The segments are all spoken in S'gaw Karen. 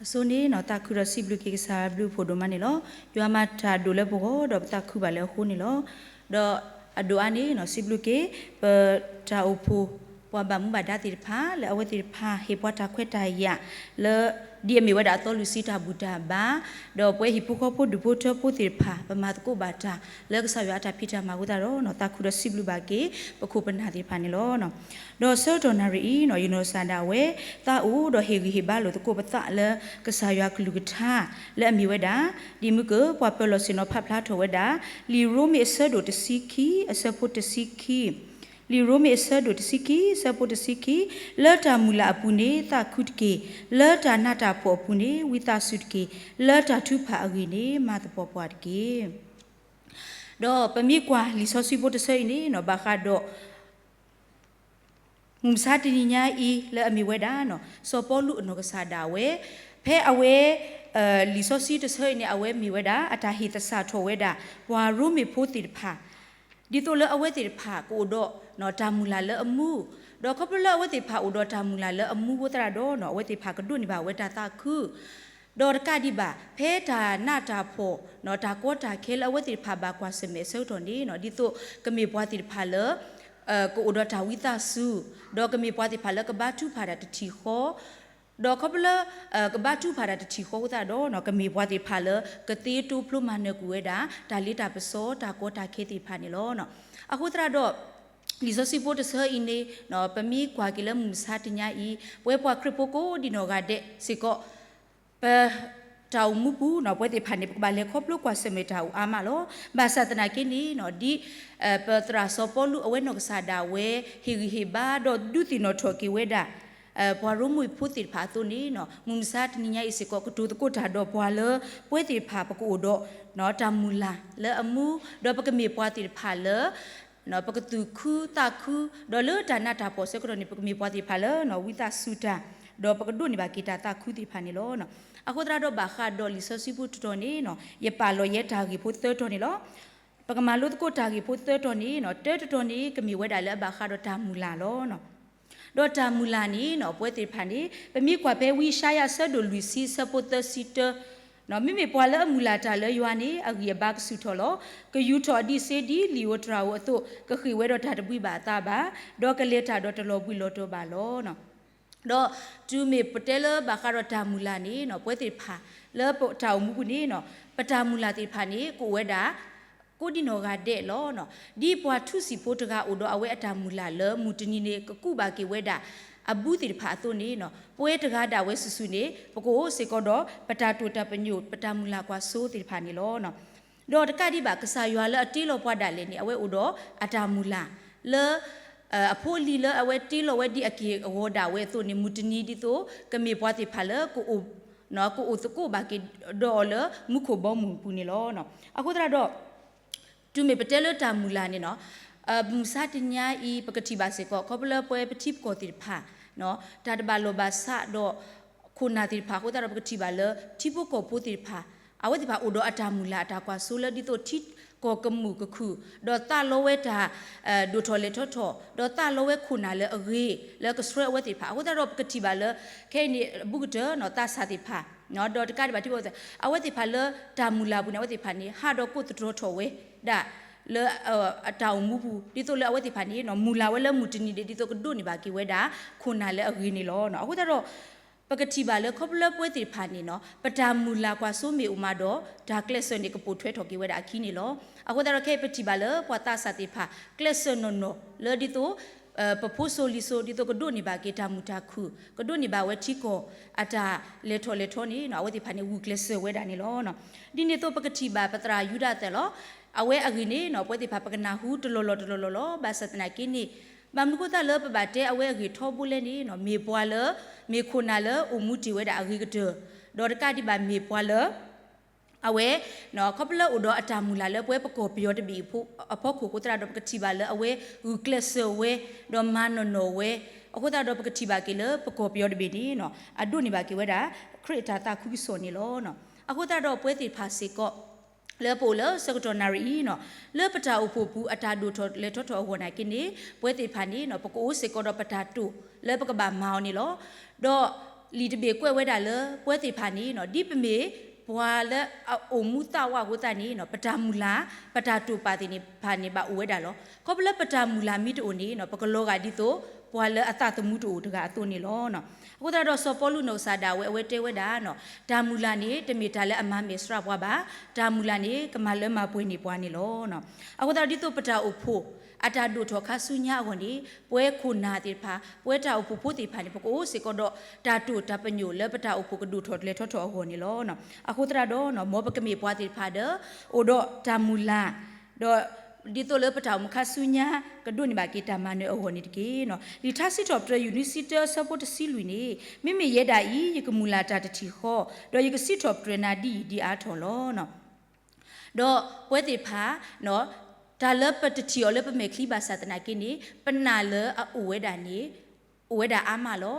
အဆိန့ၣ်နီၤ သးခုဒီးစံးဘျုးက့ၤကစၢ်ယွၤဘျုးဖှိၣ်ဒိၣ်မးန့ၣ်လီၤ. ယွၤမၤတၢ်ဒိၣ်လၢပဂီၢ်ဒီးပသးခုဘၣ်လၢအဃိန့ၣ်လီၤ. ဒီးအဒိၣ်အါန့ၣ်နီၤ စံးဘျုးက့ၤ ပတၢ်အိၣ်ဖှိၣ် ပှၤဘၣ်မူဘၣ်ဒါသ့ၣ်တဖၣ် လၢအဝဲသ့ၣ်တဖၣ်ဟ့ၣ်ပှၤတၢ်ခွဲးတၢ်ယာ် လၢ ဒ်အမ့ၢ်ဝဲဒၣ်အသီလွံၢ်ဆံတၢ်ဘူၣ်တၢ်ဘါ ဒီးပဝဲဟံၣ်ဖိဃီဖိဒူၣ်ဖိထၢဖိသ့ၣ်တဖၣ် ပမၤသကိးဘၣ်တၢ် လၢကစၢ်ယွၤအတၢ်ဖံးတၢ်မၤအဃိသတးဒီးနီၤ သးခုဒီးစံးဘျုးဘၣ်က့ၤ ပခိၣ်ပနၢ်သ့ၣ်တဖၣ်န့ၣ်လီၤ. ဒီးဆၢကတီၢ်နၣ်ရံၣ်အံၤနီၤ ယနီၢ်ကစၢ်ဒၣ်ဝဲ သးအိၣ်ဒီးဟ့ၣ်ဂံၢ်ဟ့ၣ်ဘါလိာ်သကိးပသးလၢ ကစၢ်ယွၤကလုၢ်ကထါ လၢအမ့ၢ်ဝဲဒၣ် ဒ်မုၢ်ကၢၢ် ပှၤပၢၤလီၢ်ဆ့ၣ်နီၤဖးဖျါထီၣ်ဝဲဒၣ် လံာ်ရိမ့ၤအဆၢဒိၣ်တဆံခံ အဆၢဖိတဆံခံ လံာ်ရိမ့ၤအဆၢဒိၣ်တဆံခံ အဆၢဖိတဆံခံ, လၢတၢ်မုၢ်လၢ်အပူၤန့ၣ်သးခုတက့ၢ်, လၢတၢ်နးတၢ်ဖှီၣ်အပူၤန့ၣ် ဝံသးစူၤတက့ၢ်, လၢတၢ်ထုကဖၣ်အဂ့ၢ်န့ၣ် မၤသပှၢ်ပှၢ်တက့ၢ်. ဒီးပမ့ၢ်ကွၢ်လံာ်စီဆှံဖိတဆၢအံၤန့ၣ်နီၤ ဘၣ်ဃးဒီး မုၢ်မဆါတနံၤညါအံၤ လၢအမ့ၢ်ဝဲဒၣ်နီၤ စီၤပီလူးအနီၢ်ကစၢ်ဒၣ်ဝဲ, ဖဲအဝဲ လံာ်စီဆှံတဆၢအံၤန့ၣ် အဝဲမ့ၢ်ဝဲဒၣ် အတၢ်ဟ့ၣ်သဆၣ်ထီၣ်ဝဲဒၣ် ပှၤရိမ့ၤဖိသ့ၣ်တဖၣ် ဒ်သိးလၢအဝဲသ့ၣ်တဖၣ်ကအိၣ်ဒီး တၢ်မုၢ်လၢ်လၢအမူ, ဒီးခီဖျိလၢအဝဲသ့ၣ်တဖၣ်အိၣ်ဒီးတၢ်မုၢ်လၢ်လၢအမူအဃိသတးဒီးနီၤ အဝဲသ့ၣ်တဖၣ်ကဒိးန့ၢ်ဘၣ်ဝဲတၢ်သးခု ဒီးတကးဒံးဘၣ် ဖဲတၢ်နးတၢ်ဖှီၣ်နီၤ တၢ်ကီတၢ်ခဲလၢအဝဲသ့ၣ်တဖၣ်ဘၣ်ကွၢ်ဆၢၣ်မဲာ်အဆၢကတီၢ်န့ၣ်နီၤ ဒ်သိးကမ့ၢ်ပှၤသ့ၣ်တဖၣ်လၢ ကအိၣ်ဒီးတၢ်ဝံသးစူၤ, ဒီးကမ့ၢ်ပှၤသ့ၣ်တဖၣ်လၢကဘါထုကဖၣ်တၢ်တထံၣ်ဃီ, ဒီးခီဖျိလၢ ကဘါထုကဖၣ်တၢ်တထံၣ်ဃီအဃိသတးဒီးနီၤ ကမ့ၢ်ပှၤသ့ၣ်တဖၣ်လၢ ကသ့တိဖျိမၤနၢၤကွံာ်ဝဲဒၣ် တၢ်လ့တၢ်ပစီ တၢ်ကီတၢ်ခဲသ့ၣ်တဖၣ်န့ၣ်လီၤ. အဃိသတးဒီး လံာ်စီဆှံဖိတဆၢအံၤန့ၣ် ပမ့ၢ်ကွၢ်က့ၤလၢမုၢ်မဆါတနံၤညါအံၤ ပဝဲပှၤခရံာ်ဖိကိးဒံးနီၢ်ဂၤဒဲးစ့ၢ်ကီး ပတၢ်အိၣ်မူပူၤနီၤ ပဝဲသ့ၣ်တဖၣ်န့ၣ် ပကဘၣ်လဲၤခီဖျိကွၢ်ဆၢၣ်မဲာ်တၢ်အိၣ်အါမးလီၤ. ဘၣ်ဆၣ်သနာ်က့န့ၣ်နီၤ ဒ် ပသရၣ်စီၤပီလူးအဝဲနီၢ်ကစၢ်ဒၣ်ဝဲ ဟ့ၣ်ဂံၢ်ဟ့ၣ်ဘါဒီးဒုးသ့ၣ်နီၣ်ထီၣ်က့ၤဝဲဒၣ် ပှၤရိမ့ၤဖိသ့ၣ်တဖၣ်အသိးန့ၣ်နီၤ မုၢ်မဆါတနံၤညါအံၤစ့ၢ်ကီး ကတိၤသကိးတၢ်ဒီးပှၤလၢ ပဝဲသ့ၣ်တဖၣ်ပကအိၣ်ဒီး တၢ်မုၢ်လၢ်လၢအမူ, ဒီးပကမ့ၢ်ပှၤသ့ၣ်တဖၣ်လၢ ပကသူၣ်ခုသးခု, ဒီးလၢတၢ်နးတၢ်ဖှီၣ်အဆၢကတီၢ်န့ၣ် ပကမ့ၢ်ပှၤသ့ၣ်တဖၣ်လၢ ဝံသးစူၤတၢ်, ဒီးပကဒိးန့ၢ်ဘၣ်က့ၤတၢ်သးခုသ့ၣ်တဖၣ်န့ၣ်လီၤ. အဃိသတးဒီးဘၣ်ဃးဒီးလံာ်စီဆှံဖိတတီၤန့ၣ်နီၤ ယပာ်လီၤယဲတၢ်ဂ့ၢ်ဖိသၢတီၤန့ၣ်လီၤ. ပကမၤလိသကိးတၢ်ဂ့ၢ်ဖိသၢတီၤန့ၣ်နီၤ တၢတတီၤန့ၣ် ကမ့ၢ်ဝဲဒၣ်လၢအဘၣ်ဃးဒီးတၢ်မုၢ်လၢ်လီၤ. ဒီးတၢ်မုၢ်လၢ်န့ၣ်နီၤ ပဝဲသ့ၣ်တဖၣ်န့ၣ် ပမ့ၢ်ကွၢ်ဖဲဝံယၡါယၤအဆၢဒိၣ်လွံၢ်ဆံအဆၢဖိသၢဆံတၢ မ့မ့ၢ်ပှၤလၢအမုၢ်လၢ်တၢ်လၢယွၤန့ၣ် အဂံၢ်အဘါကဆူၣ်ထီၣ်လီၤ. ကယူၤထီၣ်အဒံးစ့ဒ်လံာ်ဧိၤတြၤဧိၤအသိး ကဃ့ၢ်ဝဲဒီးတၢ်တဘှံးဘၣ်အသးဘၣ်, ဒီးကလဲၤတၢ်ဒီးတလီၤဘှံးလီၤတီၤဘၣ်လီၤ. ဒီးတုၤမ့ၢ်ပတဲလၢဘၣ်ဃးဒီးတၢ်မုၢ်လၢ်န့ၣ်နီၤ ပဝဲသ့ၣ်တဖၣ် လၢပတၢ်အိၣ်မူပူၤန့ၣ်နီၤ ပတၢ်မုၢ်လၢ်သ့ၣ်တဖၣ်န့ၣ် ကအိၣ်ဝဲဒၣ် ကိးဒံနီၢ်ဂၤဒဲးလီၤ. ဒ်ပှၤထူစံာ်ဖိတဂၤအိၣ်ဒီးအဝဲအတၢ်မုၢ်လၢ်လၢမုၢ်တနံၤန့ၣ် ကကူးဘၣ်က့ၤဝဲဒၣ် အဘူးသ့ၣ်တဖၣ်အသိးန့ၣ်နီၤ ပဝဲတဂၤဒၣ်ဝဲစုာ်စုာ်န့ၣ် ပကအိၣ်စ့ၢ်ကီးဒီး ပတၢ်တိာ်တၢ်ပညိၣ် ပတၢ်မုၢ်လၢ်ကွၢ်စိသ့ၣ်တဖၣ်န့ၣ်လီၤ. ဒီးတကးဒံးဘၣ် ကစၢ်ယွၤလၢအတ့လီၤပှၤဒၣ်လဲာ်န့ၣ် အဝဲအိၣ်ဒီးအတၢ်မုၢ်လၢ် လၢ အဖိအလံၤလၢအဝဲတ့လီၤဝဲဒ်အက့ၢ်အဂီၤဒၣ်ဝဲအသိးန့ၣ် မုၢ်တနံၤဒ်သိး ကမ့ၢ်ပှၤသ့ၣ်တဖၣ်လၢ ကအိၣ်သကိးဘၣ်က့ၤဒီးအီၤလၢမူခိၣ်ဘီမုၢ်အပူၤန့ၣ်လီၤ. အဃိသတးဒီး တုၤမ့ၢ်ပတဲလၢတၢ်မုၢ်လၢ်န့ၣ်နီၤ မုၢ်မဆါတနံၤညါအံၤ ပကထံၣ်ဘၣ်စ့ၢ်ကီး ခီဖျိလၢပဝဲပထံပကီၢ်သ့ၣ်တဖၣ် တၢ်တဘၣ်လိာ်ဘၣ်စးဒီး ခိၣ်နၢ်သ့ၣ်တဖၣ်အဃိသတးဒီး ပကထံၣ်ဘၣ်လၢ ထံဖိကီၢ်ဖိသ့ၣ်တဖၣ် အဝဲသ့ၣ်တဖၣ်အိၣ်ဒီးအတၢ်မုၢ်လၢ်အတၢ်ကွၢ်စိလၢဒ်သိးထံကီၢ်ကမူၣ်ကခုၣ် ဒီးသးလီဝဲတၢ် ဒိၣ်ထီၣ်လဲၢ်ထီၣ်ထီၣ် ဒီးသးလီဝဲခိၣ်နၢ်လၢအဂ့ၤ လၢကဆှၢအဝဲသ့ၣ်တဖၣ် အဃိသတးဒီး ပကထံၣ်ဘၣ်လၢ ခဲအံၤန့ၣ် ဘူးကတၢၢ်နီၤ သးစၢ်သ့ၣ်တဖၣ် ဒီးတကးဒံးဘၣ်ထံဖိကီၢ်ဖိ အဝဲသ့ၣ်တဖၣ်လၢတၢ်မုၢ်လၢ်အပူၤန့ၣ် အဝဲသ့ၣ်တဖၣ်န့ၣ် ဟးဒီးကိးသတြီၤထီၣ်ဝဲဒၣ် လၢ အတၢ်အိၣ်မူပူၤ ဒ်သိးလၢအဝဲသ့ၣ်တဖၣ်န့ၣ် မုၢ်လၢ်ဝဲလၢမုၢ်တနံၤဒဲး ဒ်သိးကဒိးန့ၢ်ဘၣ်က့ၤဝဲဒၣ် ခိၣ်နၢ်လၢအဂ့ၤန့ၣ်လီၤ. အဃိသတးဒီး ပကထံၣ်ဘၣ်လၢခီဖျိလၢပဝဲသ့ၣ်တဖၣ်န့ၣ်နီၤ ပတၢ်မုၢ်လၢ်ကွၢ်စိမ့ၢ်အိၣ်မးဒီး တၢ်ကျဲးစၢးန့ၣ် ကပိာ်ထွဲထီၣ်က့ၤဝဲဒၣ်အခံန့ၣ်လီၤ. အဃိသတးဒီး ခဲအံၤပထံၣ်ဘၣ်လၢပှၤသးစၢ်သ့ၣ်တဖၣ် ကျဲးစၢးနီၢ်နီၢ်လၢဒ်သိး ပဖိစိၤလံၤစိၤ ဒ်သိးကဒိးန့ၢ်ဘၣ်က့ၤတၢ်မုာ်တၢ်ခုၣ် ကဒိးန့ၢ်ဘၣ်ဝဲထံကီၢ်အတၢ်လဲၤထီၣ်လဲၤထီန့ၣ်နီၤ အဝဲသ့ၣ်တဖၣ်န့ၣ် ဂုာ်ကျဲးစၢးဝဲဒၣ်န့ၣ်လီၤ. ဒ်န့ၣ်အသိးပကထံၣ်ဘၣ်ပသရၣ်ယူဒၤသၢၣ်လီၤ. အဝဲအဂ့ၢ်န့ၣ်နီၤ ပဝဲသ့ၣ်တဖၣ်ပကနၢ်ဟူတလီၢ်လီၢ်တလီၢ်လီၢ်လီၤ. ဘၣ်ဆၣ်သနာ်က့န့ၣ် ဘၣ်မနုၤအဃိသတးလၢပဘၣ်တဲအဝဲအဂ့ၢ်ထီဘိလဲၣ်န့ၣ်နီၤ မ့ၢ်ပှၤလၢ မ့ၢ်ခိၣ်နၢ်လၢအိၣ်မူတ့ၢ်ဝဲဒၣ်အဂ့ၤကတၢၢ် ဒီးတကးဒံးဘၣ်မ့ၢ်ပှၤလၢ အဝဲ ခီဖျိလၢအိၣ်ဒီးအတၢ်မုၢ်လၢ်လၢပဝဲပကီၢ်ပယီၤတဘ့ၣ်အဖီခိၣ်အဃိသတးဒီး ပကထံၣ်ဘၣ်လၢအဝဲဂုာ်ကျဲးစၢးဝဲ ဒီးမၤနီၢ်နီၢ်ဝဲ အဃိသတးဒီးပကထံၣ်ဘၣ်က့ၤလၢပကီၢ်ပယီၤတဘ့ၣ်န့ၣ်နီၤ အဒိးန့ၢ်ဘၣ်က့ၤဝဲဒၣ် ခရံာ်အတၢ်သးခုကစီၣ်န့ၣ်လီၤ. အဃိသတးဒီးပဝဲသ့ၣ်တဖၣ်စ့ၢ်ကီး လၢပအိၣ်လၢဆၢကတီၢ်နၣ်ရံၣ်အံၤနီၤ လၢပတၢ်အိၣ်ဖှိၣ်ပူၤအတၢ်ဒိၣ်ထီၣ်လဲၤထီၣ်ထီၣ်အဂီၢ်နာ်က့န့ၣ် ပဝဲသ့ၣ်တဖၣ်န့ၣ်နီၤ ပကအိၣ်စ့ၢ်ကီးဒီးပတၢ်တိာ်လၢပကဘၣ်မၤအီၤန့ၣ်လီၤ. ဒီး လံာ်တဘ့ၣ်ကွဲးဝဲဒၣ်လၢ ပဝဲသ့ၣ်တဖၣ်န့ၣ် ဒ်ပမ့ၢ်ပှၤလၢအအိၣ်မူသးဝးအဃိသတးန့ၣ် ပတၢ်မုၢ်လၢ် ပတၢ်တိာ်ပာ်သ့ၣ်တဖၣ်န့ၣ် ဘၣ်အိၣ်ဝဲဒၣ်လီၤ. ခီဖျိလၢပတၢ်မုၢ်လၢ်မ့ၢ်တအိၣ်န့ၣ် ပကလီၤဂာ်ဒ်သိး ပှၤလၢအသးသမူတအိၣ်တဂၤအသိးန့ၣ်လီၤ. အဃိသတးဒီး စီၤပီလူးနီၢ်ကစၢ်ဒၣ်ဝဲ အဝဲတဲဝဲဒၣ် တၢ်မုၢ်လၢ်န့ၣ် တမ့ၢ်တၢ်လၢအမၤမဲာ်ဆှးပှၤဘၣ်. တၢ်မုၢ်လၢ်န့ၣ် ကမၤလၢမၤပှဲၤန့ၢ်ပှၤန့ၣ်လီၤ. အဃိသတးဒီး ဒ်သိးပတၢ်အိၣ်ဖှိၣ် အတၢ်ဒိၣ်ထီၣ်ခါဆူညါအဂီၢ်န့ၣ် ပဝဲခိၣ်နၢ်သ့ၣ်တဖၣ် ပဝဲတၢ်အိၣ်ဖှိၣ်ဖိသ့ၣ်တဖၣ်န့ၣ် ပကအိၣ်စ့ၢ်ကီးဒီး တၢ်တိာ်တၢ်ပညိၣ်လၢပတၢ်အိၣ်ဖှိၣ်ကဒိၣ်ထီၣ်လဲၤထီၣ်ထီၣ်အဂီၢ်န့ၣ်လီၤ. အဃိသတးဒီး မ်ပကမ့ၢ်ပှၤသ့ၣ်တဖၣ်ဒီး အိၣ်ဒီးတၢ်မုၢ်လၢ် ဒီးဒ်သိးလၢပတၢ်အိၣ်မူခါဆူညါ ကဒိးန့ၢ်ဘၣ်က့ၤတၢ်မၤနၢၤအဂီၢ်န့ၣ်တက့ၢ်. လံာ်ထါစံးထီၣ်ပတြၢၤ ယူၢ်နွံဆံတၢ အဆၢဖိတဆံလွံၢ်န့ၣ် မ့မ့ၢ်ယဲဒၣ်အံၤ ယကမုၢ်လၢ်တၢ်တထံၣ်ဃီ, ဒီးယကစံးထီၣ်ပတြၢၤနၤဒ်အံၤဒ်အါထီၣ်လီၤ. ဒီးပဝဲသ့ၣ်တဖၣ် တၢ်လၢပတထံၣ်အီၤလၢပမဲာ်ချံဘၣ်ဆၣ်သနာ်က့န့ၣ် ပနာ်လၢအအိၣ်ဝဲဒၣ်န့ၣ် အိၣ်ဝဲဒၣ်အါမးလီၤ.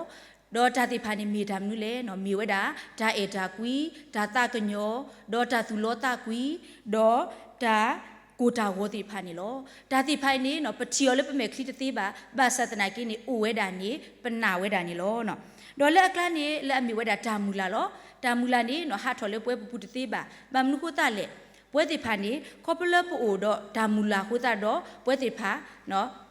ဒီးတၢ်သ့ၣ်တဖၣ်န့ၣ်မ့ၢ်တၢ်မနုၤလဲၣ်န့ၣ် မ့ၢ်ဝဲဒၣ် တၢ်အဲၣ်တၢ်ကွံ, တၢ်သးကညီၤ, ဒီးတၢ်သူၣ်လီသးကွံ, ဒီးတၢ်ကိၢ်တၢ်ဂီၤသ့ၣ်တဖၣ်န့ၣ်လီၤ. တၢ်သ့ၣ်တဖၣ်အံၤန့ၣ် ပထံၣ်အီၤလၢပမဲာ်ချံတသ့ဘၣ်, ဘၣ်ဆၣ်သနာ်က့န့ၣ် အိၣ်ဝဲဒၣ်န့ၣ် ပနာ်ဝဲဒၣ်န့ၣ်လီၤ. ဒီးလၢအကျါန့ၣ် လၢအမ့ၢ်ဝဲဒၣ်တၢ်မုၢ်လၢ်လီၤ. တၢ်မုၢ်လၢ်န့ၣ် ဟးထီၣ်လၢပဝဲပပူၤတသ့ဘၣ်. ဘၣ်မနုၤအဃိသတးလဲၣ်. ပဝဲသ့ၣ်တဖၣ်န့ၣ် ခီဖျိလၢပအိၣ်ဒီးတၢ်မုၢ်လၢ်အဃိသတးဒီး ပဝဲသ့ၣ်တဖၣ်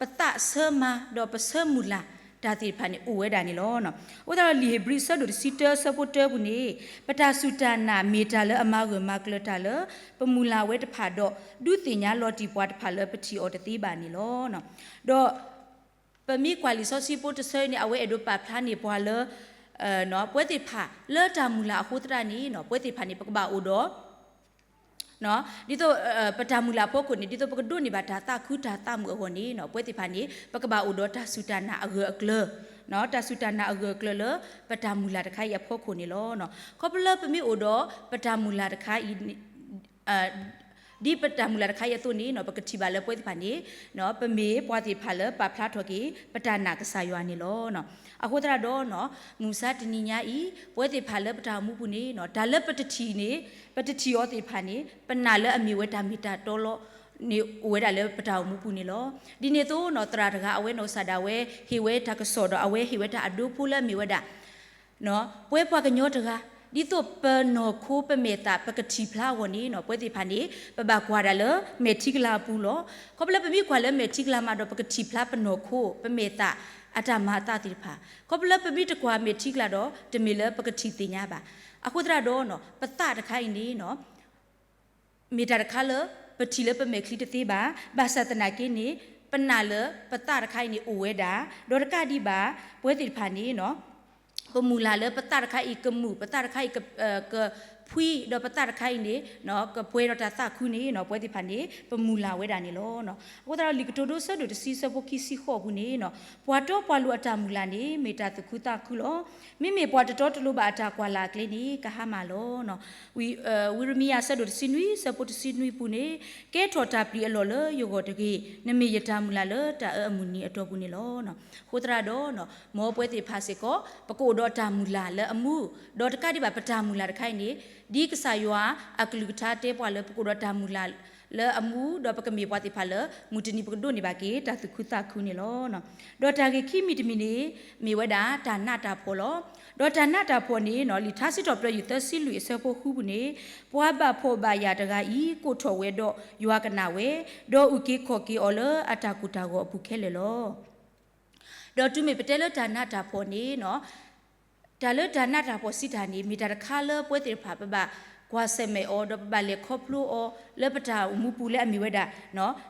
ပသးဆၢမၤ ဒီးပဆၢမုၢ်လၢ် တၢ်သ့ၣ်တဖၣ်န့ၣ် အိၣ်ဝဲဒၣ်န့ၣ်လီၤ. အဃိသတးဒီးလံာ်ဧ့ၤဘြံၤအဆၢဒိၣ်တဆံတၢအဆၢဖိတၢပူၤန့ၣ် ပတၢ်စူၢ်တၢ်နာ်မ့ၢ်တၢ်လၢအမၤဂၢၢ်မၤကျၢၤတၢ်လၢ ပမုၢ်လၢ်ဝဲတဖၣ်ဒီး ဒုးသ့ၣ်ညါလီၤတံၢ်ပှၤတဖၣ်လၢပထံၣ်အီၤတသ့ဘၣ်န့ၣ်လီၤ. ဒီး ပမ့ၢ်ကွၢ်လံာ်စီဆှံဖိတဆၢအံၤန့ၣ် အဝဲအဲၣ်ဒိးပာ်ဖျါန့ၢ်ပှၤလၢ ပဝဲသ့ၣ်တဖၣ် လၢတၢ်မုၢ်လၢ်အဃိသတးန့ၣ် ပဝဲသ့ၣ်တဖၣ်န့ၣ် ပကဘၣ်အိၣ်ဒီး ဒ်သိး ပတၢ်မုၢ်လၢ်အဖီခိၣ်န့ၣ် ဒ်သိးပကဒိးန့ၢ်ဘၣ်တၢ်သးခုတၢ်သးမုာ်အဂီၢ်န့ၣ် ပဝဲသ့ၣ်တဖၣ်န့ၣ် ပကဘၣ်အိၣ်ဒီးတၢ်စူၢ်တၢ်နာ်အဂၢၢ်အကျၢၤ, တၢ်စူၢ်တၢ်နာ်အဂၢၢ်အကျၢၤလၢ ပတၢ်မုၢ်လၢ်တခါအံၤအဖီခိၣ်န့ၣ်လီၤ. ခီဖျိလၢပမ့ၢ်အိၣ်ဒီးပတၢ်မုၢ်လၢ်တခါအံၤ ဒ်ပတၢ်မုၢ်လၢ်တခါအံၤအသိးန့ၣ် ပကထံၣ်ဘၣ်လၢပဝဲသ့ၣ်တဖၣ်န့ၣ် ပမ့ၢ်ပှၤသ့ၣ်တဖၣ်လၢပာ်ဖျါထီၣ်က့ၤ ပတၢ်နာ်ကစၢ်ယွၤန့ၣ်လီၤ. အဃိသတးဒီး မုၢ်မဆါတနံၤညါအံၤ ပဝဲသ့ၣ်တဖၣ်လၢပတၢ်အိၣ်မူပူၤန့ၣ် တၢ်လၢပတထံၣ်န့ၣ် ပတထံၣ်အီၤသ့ၣ်တဖၣ်န့ၣ် ပနာ်လၢအမ့ၢ်ဝဲတၢ်မ့ၢ်တၢ်တီလီၤန့ၣ် အိၣ်ဝဲဒၣ်လၢပတၢ်အိၣ်မူပူၤန့ၣ်လီၤ. ဒ်န့ၣ်အသိး သရၣ်တဂၤအဝဲနီၢ်ကစၢ်ဒၣ်ဝဲ ဟ့ၣ်ဝဲတၢ်ကစီၣ်ဒီးအဝဲဟ့ၣ်ဝဲတၢ်အဒိဖိလၢအမ့ၢ်ဝဲဒၣ် ပဝဲပှၤကညီတဂၤ ဒ်သိးပနီၢ်ခိပမဲာ်သး ပကထံၣ်ဖျါအဂီၢ်န့ၣ် ပဝဲသ့ၣ်တဖၣ်န့ၣ် ပဘၣ်ကွၢ်ဒၣ်လၢမဲာ်ထံကလၤအပူၤလီၤ. ခီဖျိလၢပမ့ၢ်ကွၢ်လၢမဲာ်ထံကလၤမးဒီး ပကထံၣ်ဖျါပနီၢ်ခိ ပမဲာ်သး အတၢ်မၤအသးသ့ၣ်တဖၣ်. ခီဖျိလၢပမ့ၢ်တကွၢ်မဲာ်ထံကလၤဒီး တမ့ၢ်လၢပကထံၣ်သ့ၣ်ညါဘၣ်. အဃိသတးဒီး ပသးတခါအံၤန့ၣ် မ့ၢ်တၢ်တခါလၢ ပထံၣ်လၢပမဲာ်ချံတသ့ဘၣ်. ဘၣ်ဆၣ်သနာ်က့န့ၣ် ပနာ်လၢပသးတခါအံၤန့ၣ်အိၣ်ဝဲဒၣ်, ဒီးတကးဒံးဘၣ် ပဝဲသ့ၣ်တဖၣ်န့ၣ် ပမုၢ်လၢ်လၢပသးတခါအံၤကမူၣ်, ပသးတခါအံၤကဖှံ, ဒီးပသးတခါအံၤန့ၣ် ကပှဲၤဒီးတၢ်သးခုန့ၣ် ပဝဲသ့ၣ်တဖၣ်န့ၣ် ပမုၢ်လၢ်ဝဲဒၣ်န့ၣ်လီၤ. အဃိသတးဒီး လံာ်ကတိၤဒိအဆၢဒိၣ်တဆံအဆၢဖိခံဆံဃိးအပူၤန့ၣ် ပှၤတီပှၤလိၤအတၢ်မုၢ်လၢ်န့ၣ် မ့ၢ်တၢ်သူၣ်ခုသးခုလီၤ. မ့မ့ၢ်ပှၤတတီတလိၤဘၣ်အတၢ်ကွၢ်လၢ်အကျဲန့ၣ် ကဟါမၢ်လီၤ. ဝံရမံယၤအဆၢဒိၣ်တဆံနွံအဆၢဖိတဆံနွံပူၤန့ၣ် ကဲထီၣ်တၢ်ပျံၤအလီၢ်လၢယဂီၢ်တဂ့ၤ, နမ့ၢ်ယတၢ်မုၢ်လၢ်လၢတၢ်အၢအမုၢ်နံၤအတီၢ်ပူၤန့ၣ်လီၤ. အဃိသတးဒီး မ်ပဝဲသ့ၣ်တဖၣ်စ့ၢ်ကီး ပကအိၣ်ဒီးတၢ်မုၢ်လၢ်လၢအမူ, ဒီးတကးဒံးဘၣ်ပတၢ်မုၢ်လၢ်တခါအံၤန့ၣ် ဒ်ကစၢ်ယွၤအကလုၢ်ကထါတဲပှၤလၢပကအိၣ်ဒီးတၢ်မုၢ်လၢ်လၢအမူ, ဒီးပကမ့ၢ်ပှၤသ့ၣ်တဖၣ်လၢ မုၢ်တနံၤပကဒိးန့ၢ်ဘၣ်က့ၤ တၢ်သူၣ်ခုသးခုန့ၣ်လီၤ. ဒီးတၢ်ဂ့ၢ်ခံမံၤတမံၤန့ၣ် မ့ၢ်ဝဲဒၣ်တၢ်နးတၢ်ဖှီၣ်လီၤ. ဒီးတၢ်နးတၢ်ဖှီၣ်န့ၣ် လံာ်ထါစံးထီၣ်ပတြၢၤ ယူၢ်သၢဆံလွံၢ်အဆၢဖိဃုပူၤန့ၣ် ပှၤဘၣ်ဖှီၣ်ဘၣ်ယာ်တဂၤအံၤ ကိးထီၣ်ဝဲဒီးယွၤကနၣ်ဝဲ, ဒီးအုၣ်က့ၤခီၣ်က့ၤအီၤလၢအတၢ်ကိၢ်တၢ်ဂီၤအပူၤခဲလၢာ်လီၤ. ဒီးတုၤမ့ၢ်ပတဲလၢတၢ်နးတၢ်ဖှီၣ်န့ၣ် တၢ်လၢတၢ်နးတၢ်ဖှီၣ်စံးတၢ်န့ၣ် မ့ၢ်တၢ်တခါလၢပဝဲသ့ၣ်တဖၣ် ပဘၣ်ကွၢ်ဆၢၣ်မဲာ်အီၤ ဒီးပဘၣ်လဲၤခီဖျိအီၤလၢပတၢ်အိၣ်မူပူၤလၢအမ့ၢ်ဝဲဒၣ်